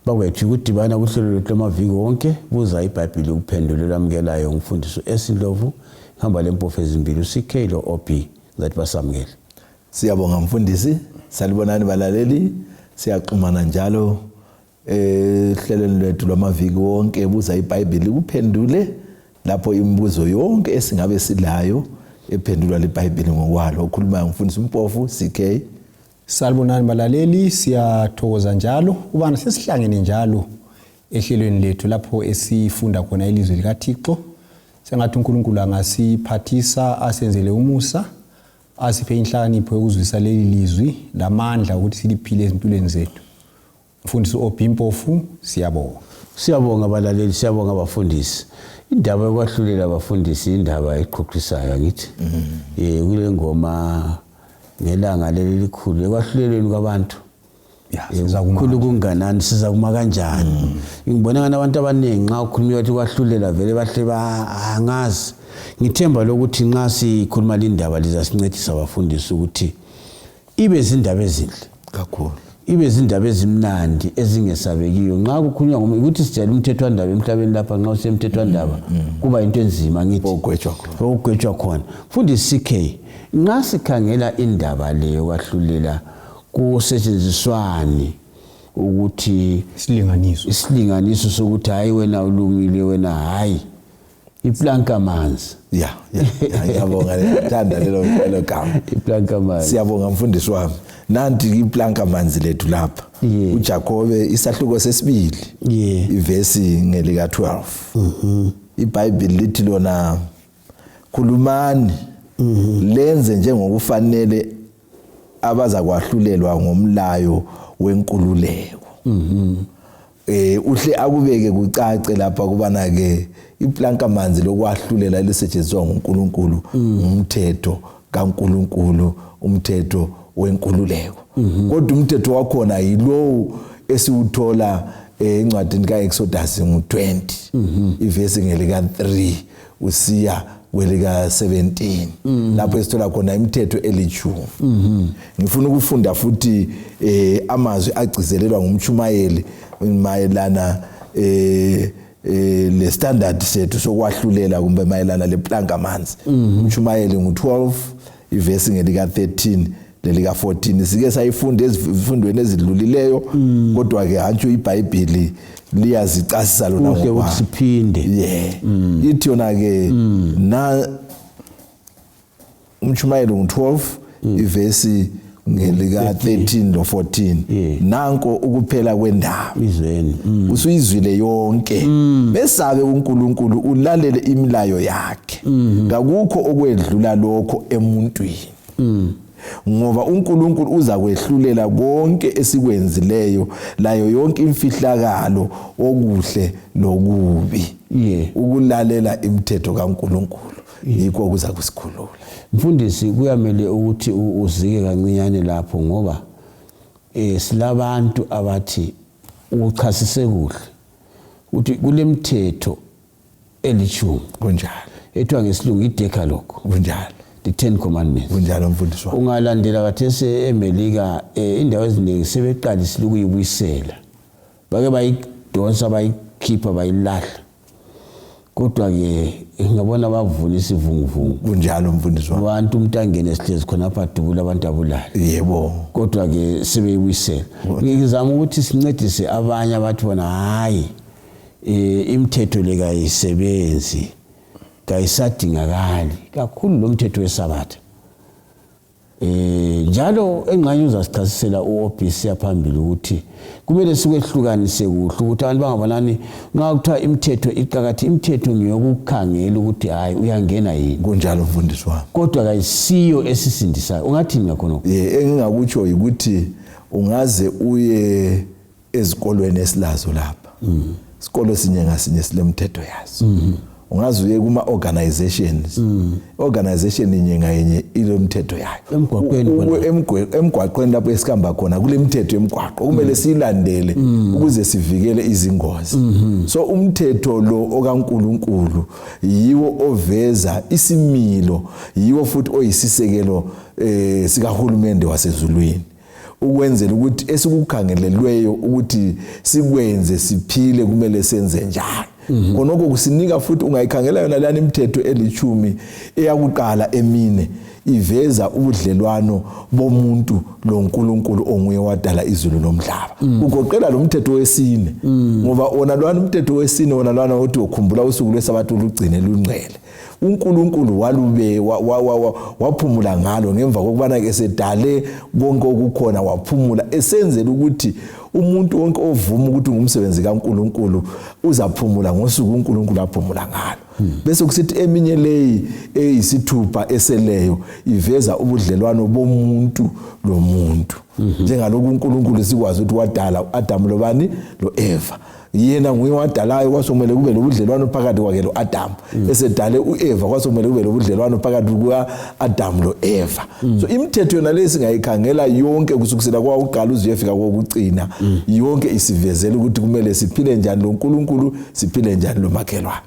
Bakwethu ukudibana kuhlelo lwethu lwamaviki wonke buza iBhayibhili ukuphendula lamukelayo umfundisi uS Ndlovu hamba lempofu ezimbili uCK lo OB zathi basamukele. Siyabonga mfundisi, salibonani balaleli, siyaxhumana njalo ehlelweni lwethu lwamaviki wonke buza iBhayibhili kuphendule lapho imibuzo yonke esingabe silayo ephendulwa liBhayibhili ngokwalo. Okhulumayo ngumfundisi uMpofu CK. Salibonani balaleli, siyathokoza njalo ukubana sesihlangene njalo ehlelweni lethu lapho esifunda khona ilizwi likaThixo. Sengathi uNkulunkulu angasiphathisa asenzele umusa asiphe inhlakanipho yokuzwisa leli lizwi lamandla ukuthi siliphile ezimpilweni zethu. Mfundisi OB Mpofu, siyabonga. Siyabonga balaleli, siyabonga abafundisi. Indaba yokwahlulela abafundisi indaba eqhuqhisayo angithi. Eh kule ngoma ngelanga leli likhulu ekwahlulelweni kwabantu. Ya, sizakuma. Kukhulu kunganani sizakuma kanjani? Ngibona ngani abantu abaningi nxa ukhuluma ukuthi kwahlulela vele bahle ba angazi. Ngithemba lokuthi nxa sikhuluma lindaba lizasincedisa abafundisi ukuthi ibe zindaba ezinhle kakhulu ibe zindaba ezimnandi ezingesabekiyo nxa kukhulunywa ngomuntu ukuthi sijayele umthethwandaba emhlabeni lapha nxa usemthethwandaba kuba into enzima ngithi Ogwetshwa khona. okugwetshwa khona mfundisi CK nxa sikhangela indaba le yokwahlulela kusetshenziswani ukuthi Isilinganiso. isilinganiso sokuthi hayi wena ulungile wena hayi iplanka amanzi Ya, ya, ya, ngiyabonga ngithanda lelo lelo gama. Iplanka amanzi. Siyabonga mfundisi wami. Nanti iplanka amanzi lethu lapha. Yeah. UJakobe isahluko sesibili. Yeah. Ivesi ngelika 12. Mhm. IBhayibheli lithi lona khulumani lenze njengokufanele abazakwahlulelwa ngomlayo wenkululeko. Mhm. Uhle akubeke kucace lapha kubana ke iplanka manzi lokwahlulela elisetshenziswa nguNkulunkulu umthetho kaNkulunkulu umthetho wenkululeko. Kodwa umthetho wakhona yilowo esiwuthola encwadini kaExodus ngu20 ivesi ngelika 3 usiya kwelika 17 lapho esithola khona imithetho elitshumi. Ngifuna ukufunda futhi amazwi agcizelelwa ngumtshumayeli mayelana le standard sethu sokwahlulela kumbe mayelana le plank amanzi. Umtshumayeli ngu12 ivesi ngelika 13 lelika 14 sike sayifunda ezifundweni ezidlulileyo kodwa ke hantsho iBhayibheli liyazicasisa lona kuhle ukuthi siphinde. Yeah. Ithi yona ke na umtshumayeli ngu12 ivesi ngelika 13 lo 14 nanko ukuphela kwendaba izweni usuyizwile yonke besabe uNkulunkulu ulalele imilayo yakhe kakukho okwedlula lokho emuntwini ngoba uNkulunkulu uza kwehlulela konke esikwenzileyo layo yonke imfihlakalo okuhle lokubi. Ukulalela imithetho kaNkulunkulu yikho okuza kusikhulula. Mfundisi kuyamele ukuthi uzike kancinyane lapho ngoba silabantu abathi uchasise kuhle ukuthi kulemithetho elitshumi kunjalo ethiwa ngesilungu i-Decalogue kunjalo the 10 commandments kunjalo mfundisi wami. Ungalandela kathesi eMelika indawo eziningi sebeqalisile ukuyibuyisela bake bayidonsa bayikhipha bayilahla kodwa ke ngabona bavuna isivunguvungu kunjalo mfundisi wami. Abantu umuntu angene sihlezi khonapha adubula abantu abulale yebo kodwa ke sebeyibuyisela. Ngizama ukuthi sincedise abanye abathi bona hayi imithetho le kayisebenzi kayisadingakali kakhulu lo mthetho wesabatha. Njalo engxenye uzasichasisela uOBC phambili ukuthi kumele sikwehlukanise kuhle ukuthi abantu bangabonani nxa kuthiwa imithetho iqakathi imithetho ngiyokukhangela ukuthi hayi uyangena yini kunjalo mfundisi wami kodwa kayisiyo esisindisayo. Ungathini ngakhona? Engingakutsho ukuthi ungaze uye ezikolweni esilazo lapha isikolo sinye ngasinye silemthetho yaso. Ungaze uye kuma organizations organization inye ngayinye ilemthetho yayo. Emgwaqweni khona. Emgwaqweni lapho esihamba khona kulemithetho yemgwaqo kumele siyilandele ukuze sivikele izingozi. So umthetho lo okaNkuluNkulu yiwo oveza isimilo, yiwo futhi oyisisekelo sikahulumende wasezulwini. Ukwenzela ukuthi esikukhangelelweyo ukuthi sikwenze siphile kumele senze njani. Khonokho kusinika futhi, ungayikhangela yona leyani imithetho elitshumi eyakuqala emine, iveza ubudlelwano bomuntu loNkulunkulu onguye wadala izulu lomhlaba. Kugoqela lo mthetho wesine, ngoba wona lwana umthetho wesine wona lwana uthi ukhumbula usuku lwesabatha ulugcine lungcwele. UNkulunkulu walube waphumula ngalo ngemva kokubana ke sedale konke okukhona, waphumula esenzela ukuthi umuntu wonke ovuma ukuthi ngumsebenzi kaNkulunkulu uzaphumula ngosuku uNkulunkulu aphumula ngalo. Bese kusithi eminye leyi eyisithupha eseleyo iveza ubudlelwano bomuntu lomuntu, njengaloku uNkulunkulu sikwazi ukuthi wadala uAdamu lobani loEva, yena nguye wadalayo, kwasokumele kube lobudlelwano phakathi kwakhe lo-Adamu. Esedale u-Eva, kwasokumele kube lobudlelwano phakathi kuka-Adamu lo-Eva. So imithetho yona leyi singayikhangela yonke kusukisela kwakuqala uze uyefika kokucina, yonke isivezela ukuthi kumele siphile njani loNkulunkulu, siphile njani lomakhelwane.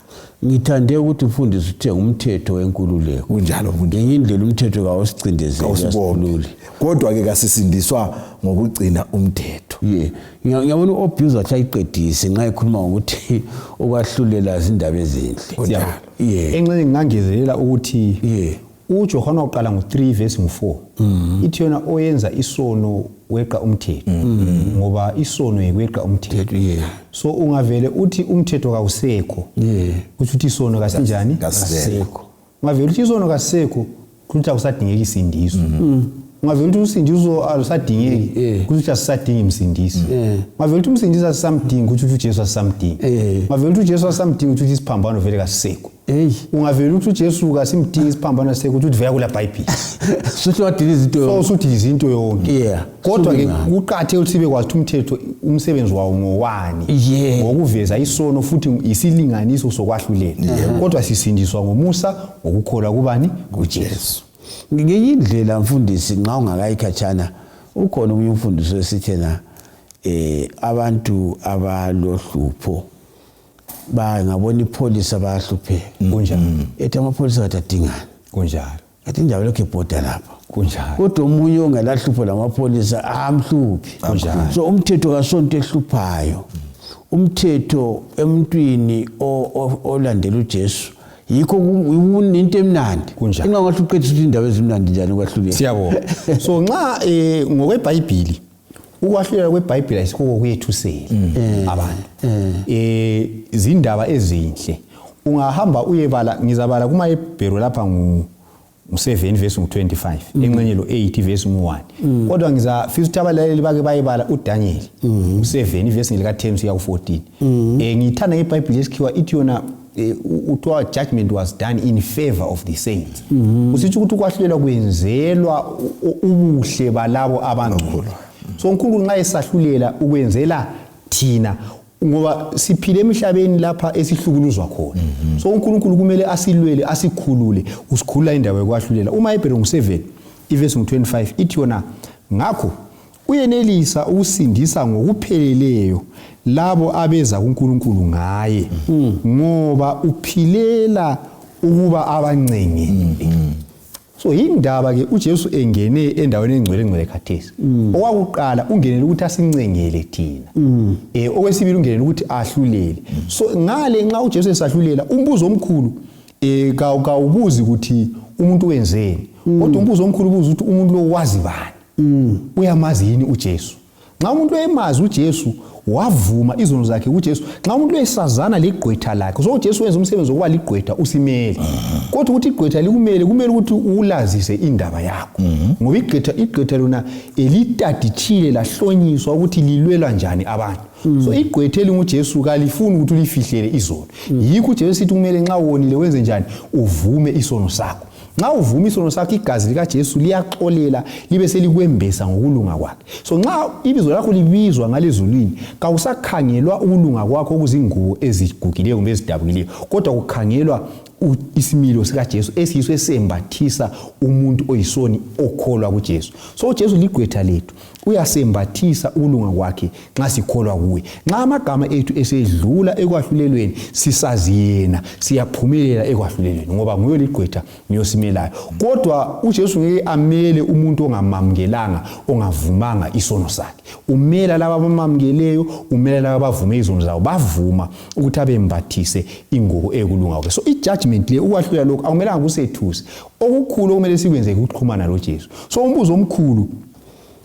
Ngithande ukuthi mfundisi uthe ngumthetho wenkululeko. Kunjalo, mfundisi. Ngenye indlela umthetho kawusicindezeli, Kawusibophi, kodwa-ke kasisindiswa ngokugcina umthetho. Ye, ngiyabona u-Obuza athi ayiqedise nxa ekhuluma ngokuthi ukwahlulela zindaba ezinhle. Kunjalo. Ye. Engxenye ngingangezelela ukuthi uJohane waqala ngo-3 verse ngo-4, ithi yona oyenza isono weqa umthetho, ngoba isono yikweqa umthetho. So ungavele uthi umthetho kawusekho, kusho ukuthi isono kasinjani? Kasisekho. Ungavele uthi isono kasisekho, kusho ukuthi akusadingeki isindiso. Ungavele uthi usindiso alusadingeki, kusho ukuthi asisadingi msindisi. Ungavele uthi umsindisi asisamdingi, kusho ukuthi uJesu asisamdingi. Ungavele uthi uJesu asisamdingi, kusho ukuthi isiphambano vele kasisekho. Ungavele uthi uJesu kasimdingi, isiphambano asisekho, kusho ukuthi vele kula Bhayibheli. Suthi wadila izinto So yonke. usuthi izinto yonke. Kodwa ke kuqakatheke ukuthi sibe kwazi ukuthi umthetho umsebenzi wawo ngowani. Ngokuveza isono futhi isilinganiso sokwahlulela. Kodwa sisindiswa ngomusa ngokukholwa kubani? KuJesu. Ngenye indlela mfundisi, nxa ungakayi khatshana, ukhona omunye umfundisi esithena abantu abalohlupho bangabona ipholisa bayahlupheka. Kunjalo. Ethi amapholisa kathi adingani. Kunjalo. Athi indawo lokhu ebhoda lapha. Kunjalo. Kodwa omunye ongelahlupho lamapholisa amhluphi. Kunjalo. So umthetho kasonto ehluphayo. Umthetho emntwini olandela uJesu yikho into emnandi. Kunjalo. Ingathi uqedisa ukuthi indaba ezimnandi njani kwahlulela. Siyabonga. So nxa ngokweBhayibheli, ukwahlulela kweBhayibheli ayisikho kokwethusela abantu. Izindaba ezinhle. Ungahamba uyebala, ngizabala kumaHebheru lapha ngu 7 verse ngu 25, engxenye lo 8 verse ngu 1. Kodwa ngizafisa ukuthi abalaleli bake bayebala uDaniel u7 verse ngelika 10 kusiya ku 14. Ngithanda ngeBhayibheli esikhiwa ithi yona uthiwa judgment was done in favor of the saints. Kusitsho ukuthi ukwahlulelwa kwenzelwa ubuhle balabo abangcwele. So uNkulunkulu nxa esahlulela ukwenzela thina, ngoba siphile emhlabeni lapha esihlukuluzwa khona. So uNkulunkulu kumele asilwele, asikhulule, usikhulula indawo yokwahlulela. Uma iBhayibheli ngu7 ivesi ngu25 ithi yona ngakho uyenelisa ukusindisa ngokupheleleyo labo abeza kuNkulunkulu ngaye, ngoba uphilela ukuba abancengele. So yindaba ke uJesu engene endaweni engcwele ngcwele khathesi. Okwakuqala ungenele ukuthi asincengele thina. Okwesibili ungenele ukuthi ahlulele. So ngale nxa uJesu esahlulela, umbuzo omkhulu kawubuzi ukuthi umuntu wenzeni. Kodwa umbuzo omkhulu ubuza ukuthi umuntu lo wazi bani? Uyamazi yini uJesu? Nxa umuntu emazi uJesu, wavuma izono zakhe kuJesu. Nxa umuntu esazana ligqwetha lakhe, so uJesu wenza umsebenzi wokuba ligqwetha, usimele. Kodwa ukuthi igqwetha likumele, kumele ukuthi ulazise indaba yakho. Ngoba igqwetha lona elitaditshile lahlonyiswa ukuthi lilwelwa njani abantu. So igqwetha elinguJesu kalifuni ukuthi ulifihlele izono. Yikho uJesu sithi kumele nxa wonile wenze njani? Uvume isono sakho. Nxa uvuma isono sakho, igazi likaJesu liyaxolela libe selikwembesa ngokulunga kwakhe. So nxa ibizo lakho libizwa ngalezulwini, kawusakhangelwa ukulunga kwakho okuzingubo ezigugileyo kumbe ezidabukileyo, kodwa kukhangelwa isimilo sikaJesu esiyiso esembathisa umuntu oyisoni okholwa kuJesu. So uJesu ligqwetha lethu. Uyasembathisa ukulunga kwakhe nxa sikholwa kuye. Nxa amagama ethu esedlula ekwahlulelweni sisazi yena, siyaphumelela ekwahlulelweni ngoba nguye ligqwetha ngiyosimelayo. Kodwa uJesu ngeke amele umuntu ongamamukelanga, ongavumanga isono sakhe. Umela laba abamamukeleyo, umela laba abavume izono zabo, bavuma ukuthi abembathise ingubo eyokulunga kwakhe. So i-judgment le, ukwahlulela lokhu akumelanga kusethuse. Okukhulu okumele sikwenze ukuxhumana loJesu. So umbuzo omkhulu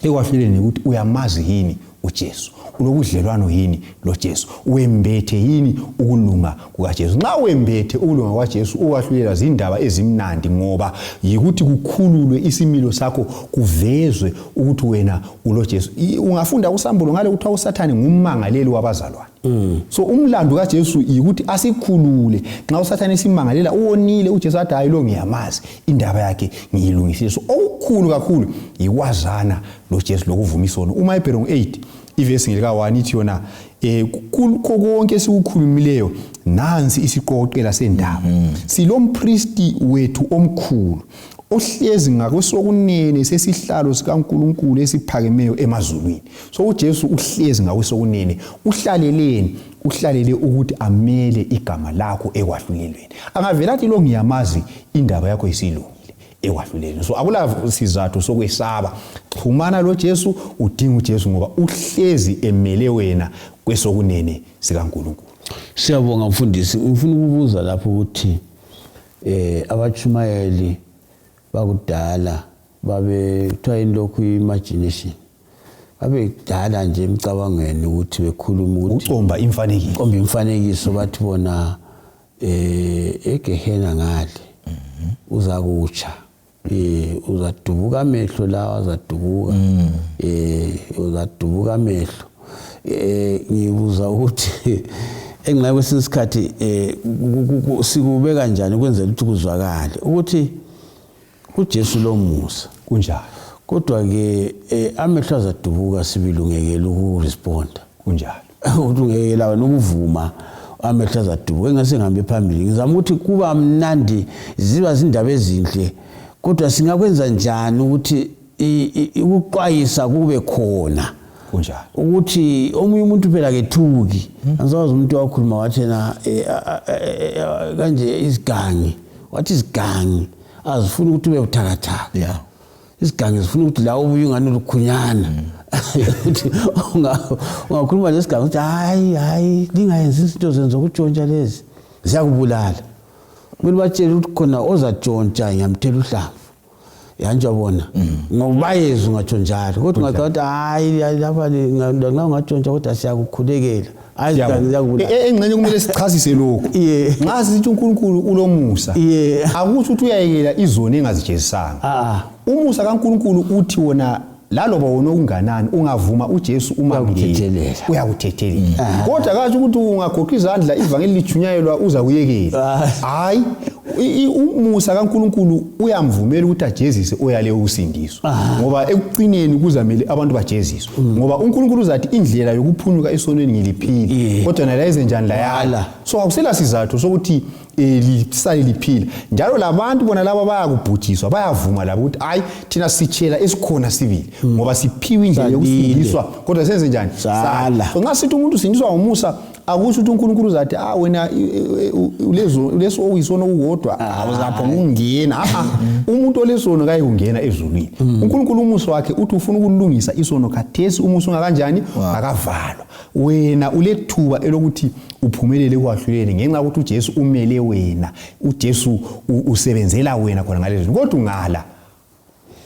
ekwahluleleni ukuthi uyamazi yini uJesu, ulobudlelwano yini loJesu, wembethe yini ukulunga kukaJesu. Nxa wembethe ukulunga kwaJesu, ukwahlulela zindaba ezimnandi, ngoba yikuthi kukhululwe isimilo sakho, kuvezwe ukuthi wena uloJesu. Ungafunda kusambulo ngale kuthiwa uSathane ngummangaleli wabazalwane. So umlando kaJesu yikuthi asikhulule. Nxa uSathane esimangalela uwonile, uJesu athi hayi lo ngiyamazi, indaba yakhe ngiyilungisile. So okukhulu kakhulu yikwazana loJesu lokuvuma isono. Uma iBherongo 8 ivesi ngelika-1 ithi yona kukho konke esikukhulumileyo, nansi isiqokoqela sendaba. Silompristi wethu omkhulu ohlezi ngakwesokunene sesihlalo sikaNkulunkulu esiphakemeyo emazulwini. So uJesu uhlezi ngakwesokunene, uhlaleleni? Uhlalele ukuthi amele igama lakho ekwahlulelweni. Angavela athi lo ngiyamazi, indaba yakho isilungile ekwahlulelweni. So akula sizathu sokwesaba. Xhumana loJesu, udinga uJesu ngoba uhlezi emele wena kwesokunene sikaNkulunkulu. Siyabonga mfundisi. Ngifuna ukubuza lapho ukuthi abatshumayeli bakudala babethiwa yini lokhu, imagination, babedala nje emcabangweni ukuthi bekhuluma ukuthi ucomba imfanekiso, ucomba imfanekiso, bathi bona egehena ngale uzakutsha, uzadubuka amehlo lawa, azadubuka, uzadubuka amehlo. Ngibuza ukuthi engxenye kwesinye isikhathi sikubeka njani ukwenzela ukuthi kuzwakale ukuthi uJesu lomusa. Kunjalo. Kodwa ke amehlo azadubuka sibili, ungekela ukuresponda. Kunjalo. Ukuthi ungekela wena ukuvuma, amehlo azadubuka. Engase ngihambe phambili, ngizama ukuthi kuba mnandi, ziba zindaba ezinhle, kodwa singakwenza njani ukuthi ukuxwayisa kube khona? Kunjalo. Ukuthi omunye umuntu phela kethuki. Angisawazi umuntu wakhuluma wathi yena kanje izigangi, wathi izigangi azifuni ukuthi ube buthakathaka. Isigangi zifuna ukuthi la ubuye ungani ulukhunyana. Ukuthi ungakhuluma lesigangi ukuthi hayi hayi, lingayenzi izinto zenza ukutshontsha lezi, ziyakubulala. Kumele batshele ukuthi khona ozatshontsha ngiyamthela uhlamvu. Yanjwa bona ngoba bayezwa ungatsho njalo, kodwa ungathi ukuthi hayi lapha nxa ungatshontsha kodwa siyakukhulekela, hayi isigangi ziyakubulala. Engxenye kumele sichasise lokhu. Nxa sithi uNkulunkulu ulomusa, akutsho ukuthi uyayekela izoni engazijezisanga. Umusa kaNkulunkulu uthi wona laloba wona okunganani ungavuma uJesu umamukele, uyakuthethelela. Kodwa katsho ukuthi ungagoqa izandla ivangeli lijunyayelwa uza kuyekela. Hayi, umusa kaNkulunkulu uyamvumela ukuthi ajezise oyale ukusindiswa, ngoba ekucineni kuzamele abantu bajeziswe, ngoba uNkulunkulu uzathi indlela yokuphunyuka esonweni ngiliphile, kodwa nalayenze njani layala. So akusela sizathu sokuthi lisale liphila njalo. Labantu bona laba bayakubhujiswa, bayavuma labo ukuthi hayi thina sitshela esikhona sibili, ngoba siphiwe indlela yokusindiswa, kodwa senze njani? Sala. So nxa sithi umuntu usindiswa ngomusa, akusho ukuthi uNkulunkulu uzathi ah wena uleso okuyisono okukodwa awuzapho ngokungena. Umuntu olesono kaye kungena ezulwini. uNkulunkulu umusa wakhe uthi ufuna ukulungisa isono khathesi, umusa ungakanjani akavalwa. Wena ulethuba elokuthi uphumelele ekwahluleleni ngenxa yokuthi uJesu umele wena, uJesu usebenzela wena khona ngalezo. Kodwa ungala,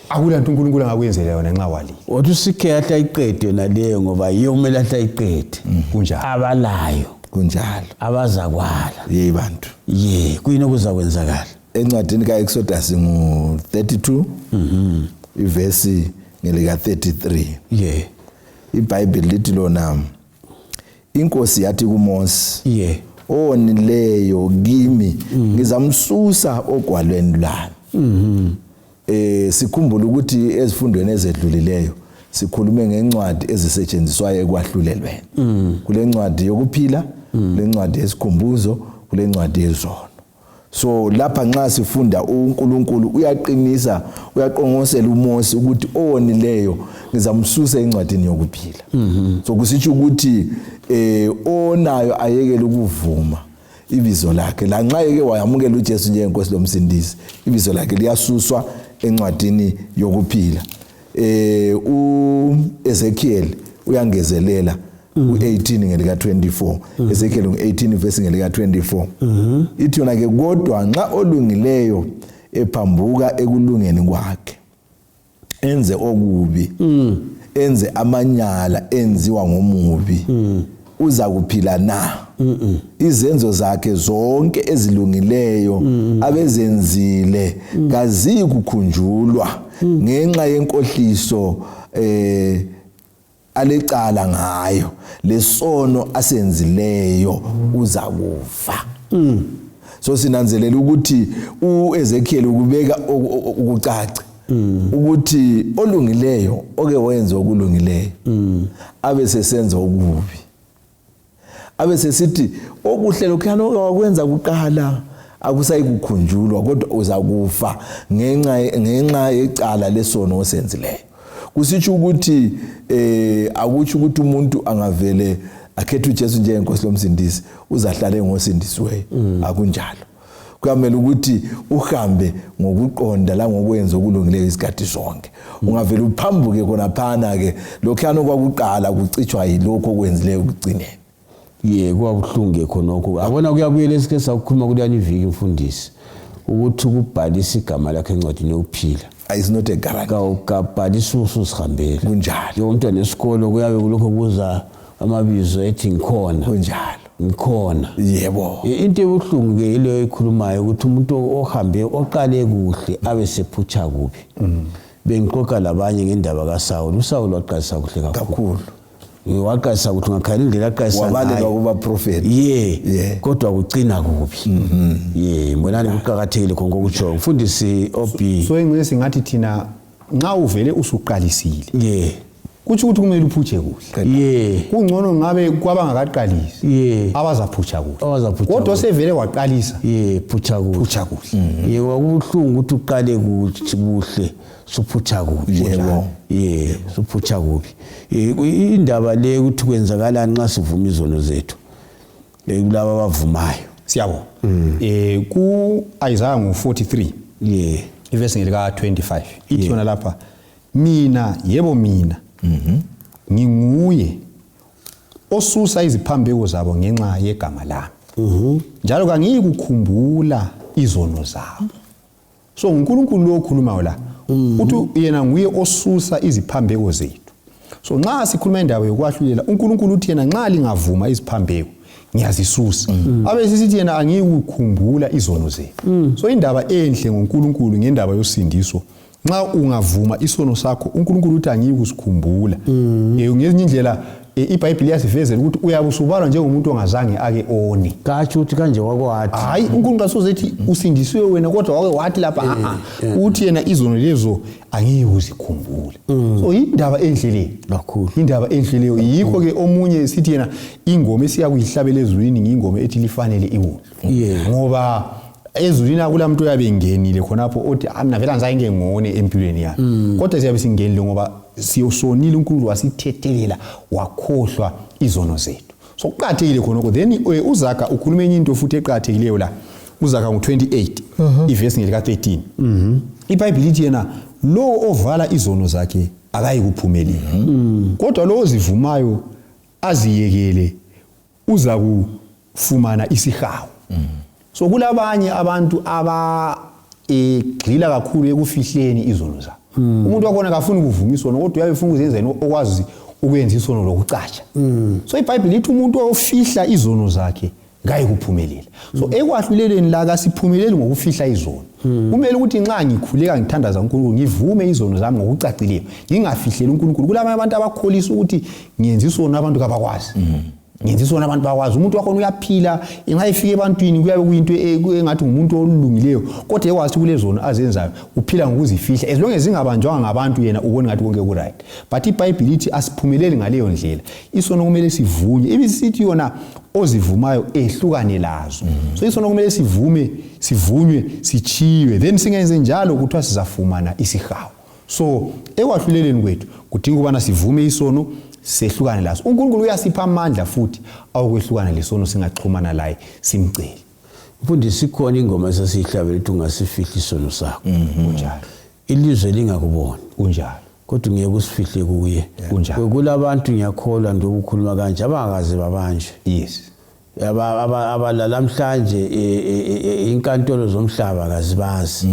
akulanto uNkulunkulu angakwenzela yona nxa walile. Wathi usikhe ahle ayiqede yona leyo, ngoba yiyo kumele ahle ayiqede. Kunjalo. Abalayo. Kunjalo. Abazakwala. Ye bantu. Ye, kuyini okuzakwenzakala? Encwadini kaExodus ngu-32, ivesi ngelika 33. IBhayibheli lithi lona, inkosi yathi kuMose, owonileyo kimi ngizamsusa ogwalweni lwami. Sikhumbule ukuthi ezifundweni ezedlulileyo sikhulume ngencwadi ezisetshenziswayo ekwahlulelweni. Kule ncwadi yokuphila, kule ncwadi yesikhumbuzo, kule ncwadi yezono. So lapha nxa sifunda uNkulunkulu uyaqinisa, uyaqongosela uMose ukuthi owonileyo ngizamsusa encwadini yokuphila. So kusitsho ukuthi onayo ayekele ukuvuma ibizo lakhe, lanxa eke wayamukela uJesu njengenkosi lomsindisi, ibizo lakhe liyasuswa encwadini yokuphila. uEzekiel uyangezelela u-18 ngelika 24. Ezekiel ngu-18 verse ngelika 24. Ithi yona ke, kodwa nxa olungileyo ephambuka ekulungeni kwakhe, enze okubi, enze amanyala enziwa ngomubi, uza kuphila na? Izenzo zakhe zonke ezilungileyo abezenzile kaziyikukhunjulwa ngenxa yenkohliso alecala ngayo, lesono asenzileyo uza kufa. So sinanzelela ukuthi uEzekiel ukubeka ukucace ukuthi olungileyo oke wenza okulungileyo abe sesenza okubi, abe sesithi okuhle lokhuyana oke wakwenza kuqala akusayikukhunjulwa, kodwa uzakufa ngenxa yecala lesono osenzileyo. Kusitsho ukuthi akutsho ukuthi umuntu angavele akhethe uJesu njengenkosi lomsindisi uzahlala engosindisiweyo. Akunjalo. Kuyamele ukuthi uhambe ngokuqonda langokwenza okulungileyo isikhathi sonke. Ungavele uphambuke khonaphana ke, lokhuyana okwakuqala kucitshwa yilokho okwenzileyo ekugcineni. Ye, kuba buhlungu ke khonokho. Abona kuyabuyela esike sakukhuluma kuleyani iviki, mfundisi, ukuthi ukubhalisa igama lakhe encwadini yokuphila is not a guarantee. Kabhalisa usuzihambela. Kunjalo. Njengomntwana esikolo kuyabe kulokho kuza amabizo ethi ngikhona. Kunjalo. Ngikhona. Yebo. Into ebuhlungu ke yileyo ikhulumayo ukuthi umuntu ohambe oqale kuhle abe sephutsha kubi. Bengixoxa labanye ngendaba kaSawuli. uSawuli waqalisa kuhle kakhulu. Kakhulu. Waqalisa kuhle, ngakhangela indlela aqalisa Wabalelwa ngayo. kubaprofeti. Ye. Yeah. Kodwa kucina kubi. Ye, mbonani kuqakathekile khona kokutsho. Mfundisi OB. So engcese singathi thina nxa uvele usuqalisile, Ye. kutsho ukuthi kumele uphutshe kuhle. Ye. Kungcono ngabe kwabangakaqalisi Ye. abazaphutsha kuhle, Abazaphutsha kodwa kuhle. sevele waqalisa, Ye, phutsha kuhle. Phutsha kuhle. Ye, kwakubuhlungu ukuthi uqale kuhle suphutsha kubi. Yebo. Ye, suphutsha kubi. Indaba le ukuthi kwenzakalani nxa sivuma izono zethu, kulaba abavumayo. Siyabonga. Ku Isaiah ngo 43 Ye. ivesi ngelika 25 ithi yona lapha, mina, yebo mina, nginguye osusa iziphambeko zabo ngenxa yegama lami, njalo kangiyi kukhumbula izono zabo. So nguNkulunkulu lo okhulumayo la, uthi yena nguye osusa iziphambeko zethu. So nxa sikhuluma indaba yokwahlulela, uNkulunkulu uthi yena nxa lingavuma iziphambeko ngiyazisusa, abe sisithi yena angiyi kukhumbula izono zethu. So indaba enhle ngoNkulunkulu ngendaba yosindiso, nxa ungavuma isono sakho, uNkulunkulu uthi angiyi kusikhumbula. Ngezinye indlela iBhayibheli iyasivezela ukuthi uyabe usubalwa njengomuntu ongazange ake one. Katsho ukuthi kanje wakwathi. Hayi, uNkulunkulu asoze ethi usindisiwe wena kodwa wake wathi lapha, a uthi yena izono lezo angiyi kuzikhumbula. So indaba enhle le. Kakhulu. Indaba enhle leyo. Yikho ke omunye sithi yena ingoma esiyakuyihlabela ezulwini ngingoma ethi lifanele iwundlu. Ngoba ezulwini akula muntu oyabe engenile khonapho othi, "Ah, mina vele angizange ngone empilweni yami." Kodwa siyabe singenile ngoba siyosonile, uNkulunkulu wasithethelela, wakhohlwa izono zethu. So kuqakathekile khonokho. Then uZaga ukhuluma enye into futhi eqakathekileyo la. UZaga ngu-28 ivesi ngelika 13. IBhayibhili ithi yena lo ovala izono zakhe akayi kuphumelela, kodwa lo ozivumayo aziyekele uza kufumana isihawu. So kulabanye abantu aba egxila kakhulu ekufihleni izono zabo. Umuntu wakhona akafuni ukuvuma isono, kodwa uyabe efuna ukuzenza yena okwazi ukwenza isono lokucatsha. So iBhayibheli lithi umuntu ofihla izono zakhe kayi kuphumelela. So ekwahluleleni la kasiphumeleli ngokufihla izono. Kumele ukuthi nxa ngikhuleka ngithandaza uNkulunkulu ngivume izono zami ngokucacileyo, ngingafihleli uNkulunkulu. Kulabanye abantu abakholisa ukuthi ngenza isono abantu kabakwazi, ngenza isono abantu bakwazi. Umuntu wakhona uyaphila, nxa efika ebantwini kuyabe kuyinto engathi ngumuntu olungileyo, kodwa ekwazi ukuthi kulezono azenzayo, uphila ngokuzifihla. As long as zingabanjwanga ngabantu, yena ubona ngathi konke ku-right. But iBhayibhili ithi asiphumeleli ngaleyo ndlela. Isono kumele sivunye. Ibisithi yona Ozivumayo ehlukane lazo. So isono kumele sivume, sivunywe, sichiywe, then singenze njalo kuthiwa sizafumana isihawu. So ekwahluleleni kwethu kudinga ukubana sivume isono, sehlukane laso. UNkulunkulu uyasipha amandla futhi awukwehlukana lesono, singaxhumana laye simcele. Mfundisi, ikhona ingoma esasiyihlabela ukuthi ungasifihli isono sakho. Kunjalo. Ilizwe lingakuboni. Kunjalo. Kodwa ngeke usifihle kuye. Kunjalo. Kulabantu, ngiyakholwa nje ukukhuluma kanje, abangakaze babanjwe. Abala namhlanje inkantolo zomhlaba kazibazi.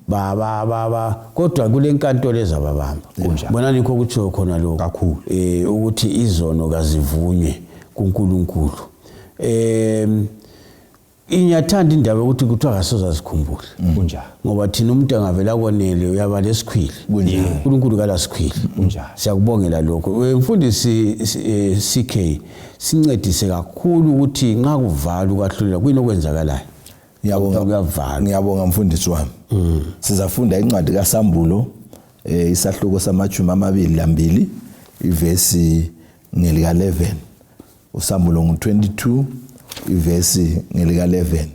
Ba ba ba ba kodwa kule nkantolo ezababamba. Kunjalo. Bona nikho kutshiwo khona lokho. Kakhulu. Ukuthi izono kazivunywe kuNkulunkulu. Inyathanda indaba yokuthi kuthiwa kasoze azikhumbule. Kunjalo. Ngoba thina umuntu angavela konele uyaba lesikhwili. Kunjalo. UNkulunkulu kalasikhwili. Kunjalo. Siyakubongela lokho. Mfundisi CK, sincedise kakhulu ukuthi nxa kuvala ukwahlulela kuyini okwenzakalayo. Ngiyabonga. Kuyavalwa. Ngiyabonga, mfundisi wami. Sizafunda incwadi kaSambulo, isahluko sama-22, ivesi ngelika 11. USambulo ngu-22, ivesi ngelika 11.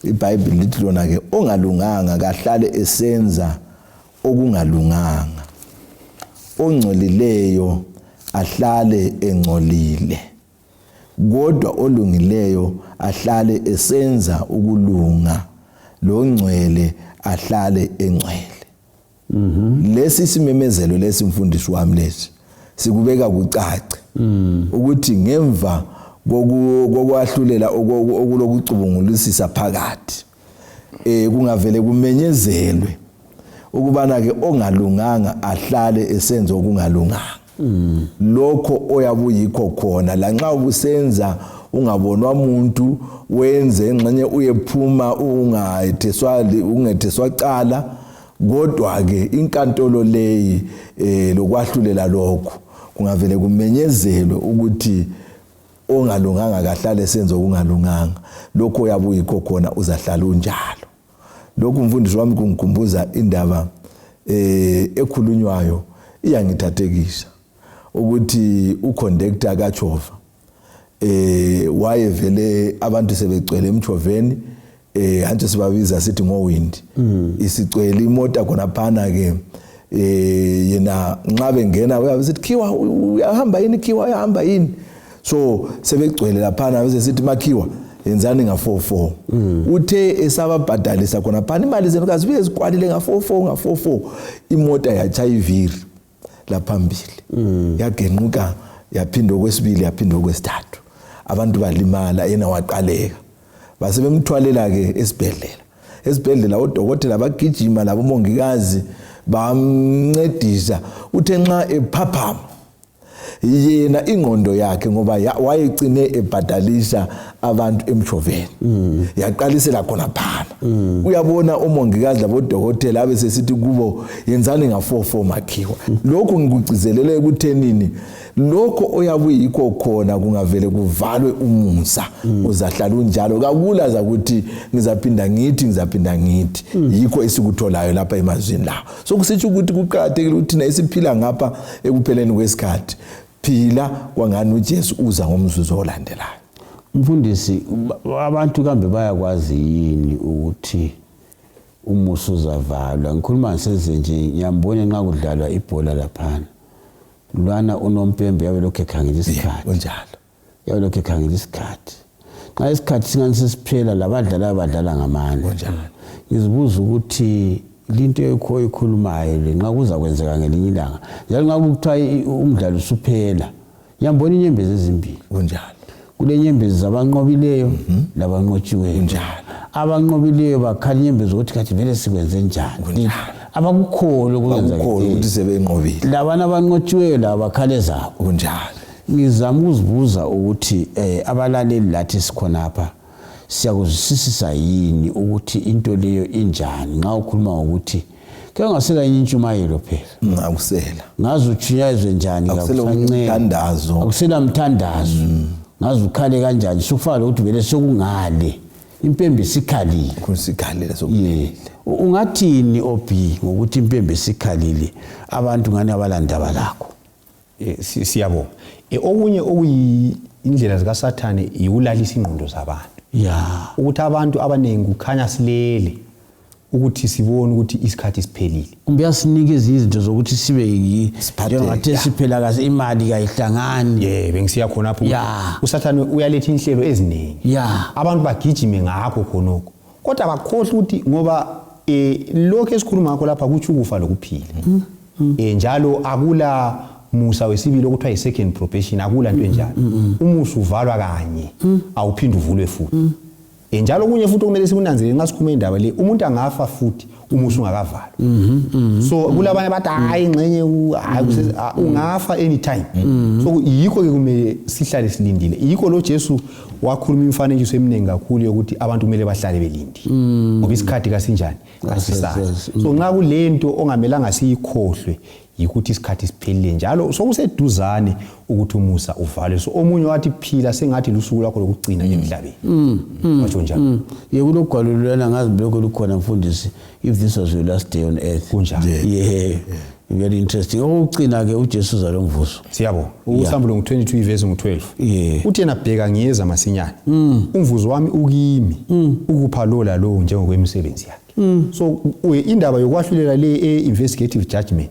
IBhayibheli lithi lona ke, ongalunganga kahlale esenza okungalunganga, ongcolileyo ahlale engcolile, kodwa olungileyo ahlale esenza ukulunga, longcwele ahlale engcwele. Lesi simemezelo lesi, mfundisi wami, lesi sikubeka kucace ukuthi ngemva kokwahlulela okulokucubungulisisa phakathi, kungavele kumenyezelwe ukubana ke ongalunganga ahlale esenza okungalunganga. Lokho oyabuyikho khona lanxa ubusenza ungabonwa umuntu, wenze engxenye uyephuma ungetheswa cala, kodwa ke inkantolo leyi lokwahlulela lokho kungavele kumenyezelwe ukuthi ongalunganga kahlale senze okungalunganga, lokho uyabuyikho khona uzahlala unjalo. Lokhu, mfundisi wami, kungikhumbuza indaba ekhulunywayo, iyangithathekisa, ukuthi uconductor kaChova wayevele abantu sebegcwele emchoveni, antsho sibabiza sithi ngowindi, isicwele imota khona phana ke. Yena nxa bengena uyabe sithi, "Khiwa, uyahamba yini? Khiwa, uyahamba yini?" So sebegcwele laphana, bese sithi, "Makhiwa, yenzani nga-44." Uthe esababhadalisa khona phana, imali zenu kazibuye zikwalile nga-44, nga-44, imota yatshaya iviri laphambili, yagenquka, yaphinda okwesibili, yaphinda okwesithathu, abantu balimala, yena waqaleka. Base bemthwalela ke esibhedlela. Esibhedlela odokotela bagijima labomongikazi bamncedisa. Uthe nxa ephaphama yena, ingqondo yakhe, ngoba wayegcine ebhadalisa abantu emchoveni, yaqalisela khona phana. Uyabona omongikazi labodokotela abe sesithi kubo, "Yenzani nga-44, makhiwa." Lokhu ngikugcizelele ekuthenini lokho oyabuyikho khona kungavele kuvalwe umusa, uzahlala unjalo, kakula zakuthi ngizaphinda ngithi, ngizaphinda ngithi. Yikho esikutholayo lapha emazwini lawo. So kusitsho ukuthi kuqakathekile ukuthi thina esiphila ngapha ekupheleni kwesikhathi, phila kwangani uJesu uza ngomzuzu olandelayo. Mfundisi, abantu kambe bayakwazi yini ukuthi umusa uzavalwa? Ngikhuluma ngisenze nje, ngiyambona nxa kudlalwa ibhola laphana, lwana unompembe yabe lokhu ekhangela isikhathi. Kunjalo. Yabe lokhu ekhangela isikhathi. Nxa isikhathi singani sesiphela, labadlalayo badlala ngamandla. Ngizibuza ukuthi linto ekho ikhulumayo le, nxa kuza kwenzeka ngelinye ilanga njalo, nxa kuthiwa umdlalo usuphela, ngiyambona inyembezi ezimbili. Kule nyembezi zabanqobileyo labanqotshiweyo. Abanqobileyo bakhala inyembezi ukuthi kathi vele sikwenze njani, abakukholwa. Bakukholwa ukuthi sebenqobile. Labana abanqotshiweyo laba bakhala ezabo. Ngizama ukuzibuza ukuthi abalaleli lathi sikhonapha siyakuzwisisisa yini ukuthi into leyo injani, nxa ukhuluma ngokuthi ke ungasela enye intshumayelo phela. Akusela. Ngaze utshunyayezwe njani? Akusela Kakusancela. Umthandazo. Akusela mthandazo. Ngaze ukhale kanjani? Sokufana lokuthi vele sokungale impembe isikhalile. Kusikhalile. Ye, ungathini ob ngokuthi impembe isikhalile, abantu ngani abalandaba lakho? Siyabonga. Okunye okuyindlela zikaSathane yikulalisa ingqondo zabantu. Ukuthi abantu abaningi kukhanya silele ukuthi sibone ukuthi isikhathi siphelile. Kumbe yasinikeza izinto zokuthi sibe njengathi siphela kahle, imali kayihlangani. Ye, bengisiya khonapho ukuthi uSathane uyaletha inhlelo eziningi. Abantu bagijime ngakho khonokho. Kodwa bakhohlwa ukuthi ngoba lokho esikhuluma ngakho lapha kutsho ukufa lokuphila. Njalo akula musa wesibili okuthiwa yi-second probation, akula nto enjalo. Umusa uvalwa kanye, awuphinde uvulwe futhi. Njalo okunye futhi okumele sikunanzelele nxa sikhuluma indaba le, umuntu angafa futhi umusa ungakavalwa. So kulabanye abathi hayi ingxenye hayi ungafa anytime. So yikho ke kumele sihlale silindile. Yikho lo Jesu wakhuluma imifanekiso eminingi kakhulu yokuthi abantu kumele bahlale belindile. Ngoba isikhathi kasinjani? Kasisazi. So nxa kulento ongamelanga siyikhohlwe yikuthi isikhathi siphelile, njalo sokuseduzane ukuthi umusa uvalwe. So omunye wathi phila sengathi lusuku lwakho lokugcina emhlabeni. Watsho njalo. Ye, kulogwalo loluyana ngazi lokho lukhona mfundisi, if this was your last day on earth. Kunjalo. Yeah. Very interesting. Okugcina ke uJesu uzalo mvuzo. Siyabonga. Usambulo ngu-22 ivesi ngu-12. Uthi yena bheka ngiyeza masinyane. Umvuzo wami ukimi ukupha lo lalo njengokwemisebenzi yakhe. So indaba yokwahlulela le e-investigative judgment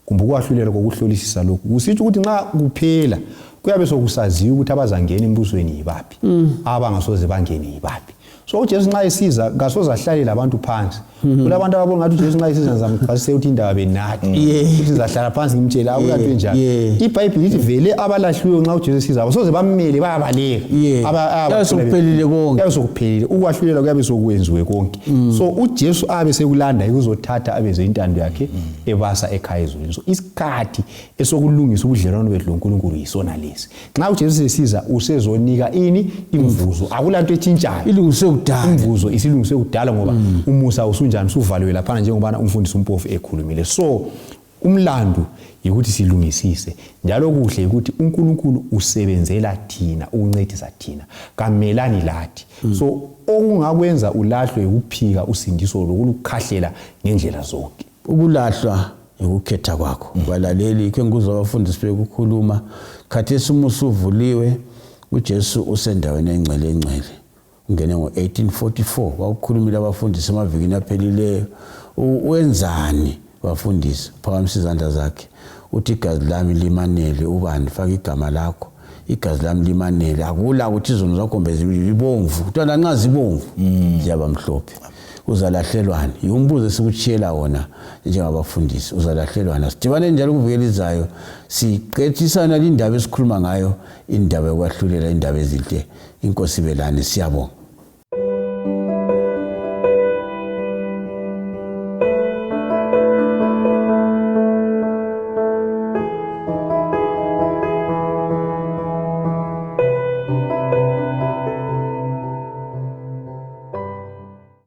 kumbe ukwahlulela kokuhlolisisa lokhu kusitsho ukuthi nxa kuphela kuyabe sokusaziwa ukuthi abazangena embusweni yibaphi, abangasoze bangene yibaphi. So uJesu nxa esiza kasoze ahlale labantu phansi. Kulabantu ababona ngathi uJesu nxa esiza ngizamchasisela ukuthi indaba benathi, ukuthi ngizahlala phansi ngimtshele, akulanto enjalo. IBhayibhili lithi vele abalahliweyo nxa uJesu esiza abasoze bammele, bayabaleka. Kuyabe sokuphelile konke. Kuyabe sokuphelile, ukwahlulela kuyabe sokwenziwe konke. So uJesu abe sekulanda ukuzothatha abeze intando yakhe ebasa ekhaya ezulwini. So isikhathi esokulungisa ubudlelwano bethu loNkulunkulu yisona lesi. Nxa uJesu sesiza usezonika ini imvuzo, akulanto etshintshayo. Ilungiswe kudala. Imvuzo isilungiswe kudala ngoba umusa usunjani, usuvaliwe laphana njengobana umfundisi uMpofu ekhulumile. So umlandu yikuthi silungisise, njalo kuhle ukuthi uNkulunkulu usebenzela thina, ukuncedisa thina, kamelani lathi. So okungakwenza ulahlwe ukuphika usindiso lokulukhahlela ngendlela zonke. Ukulahlwa yikukhetha kwakho. Balaleli, ke ngikuzwa abafundisi bekukhuluma. Khathesi umusa uvuliwe, uJesu usendaweni engcwele engcwele. Ungene ngo-1844, kwakukhulumile abafundisi emavikini aphelileyo. Wenzani bafundisi? Phakamisa izandla zakhe. Uthi igazi lami limanele ubani, faka igama lakho. Igazi lami limanele. Akula ukuthi izono zakho kumbe zibomvu. Kuthiwa lanxa zibomvu ziyaba mhlophe. Uzalahlelwani? Yumbuzo esikuchiyela wona njengabafundisi. Uzalahlelwani? Sidibane njalo kuviki elizayo, siqedisana lindaba esikhuluma ngayo, indaba yokwahlulela, indaba ezinhle. Inkosi belani, siyabonga.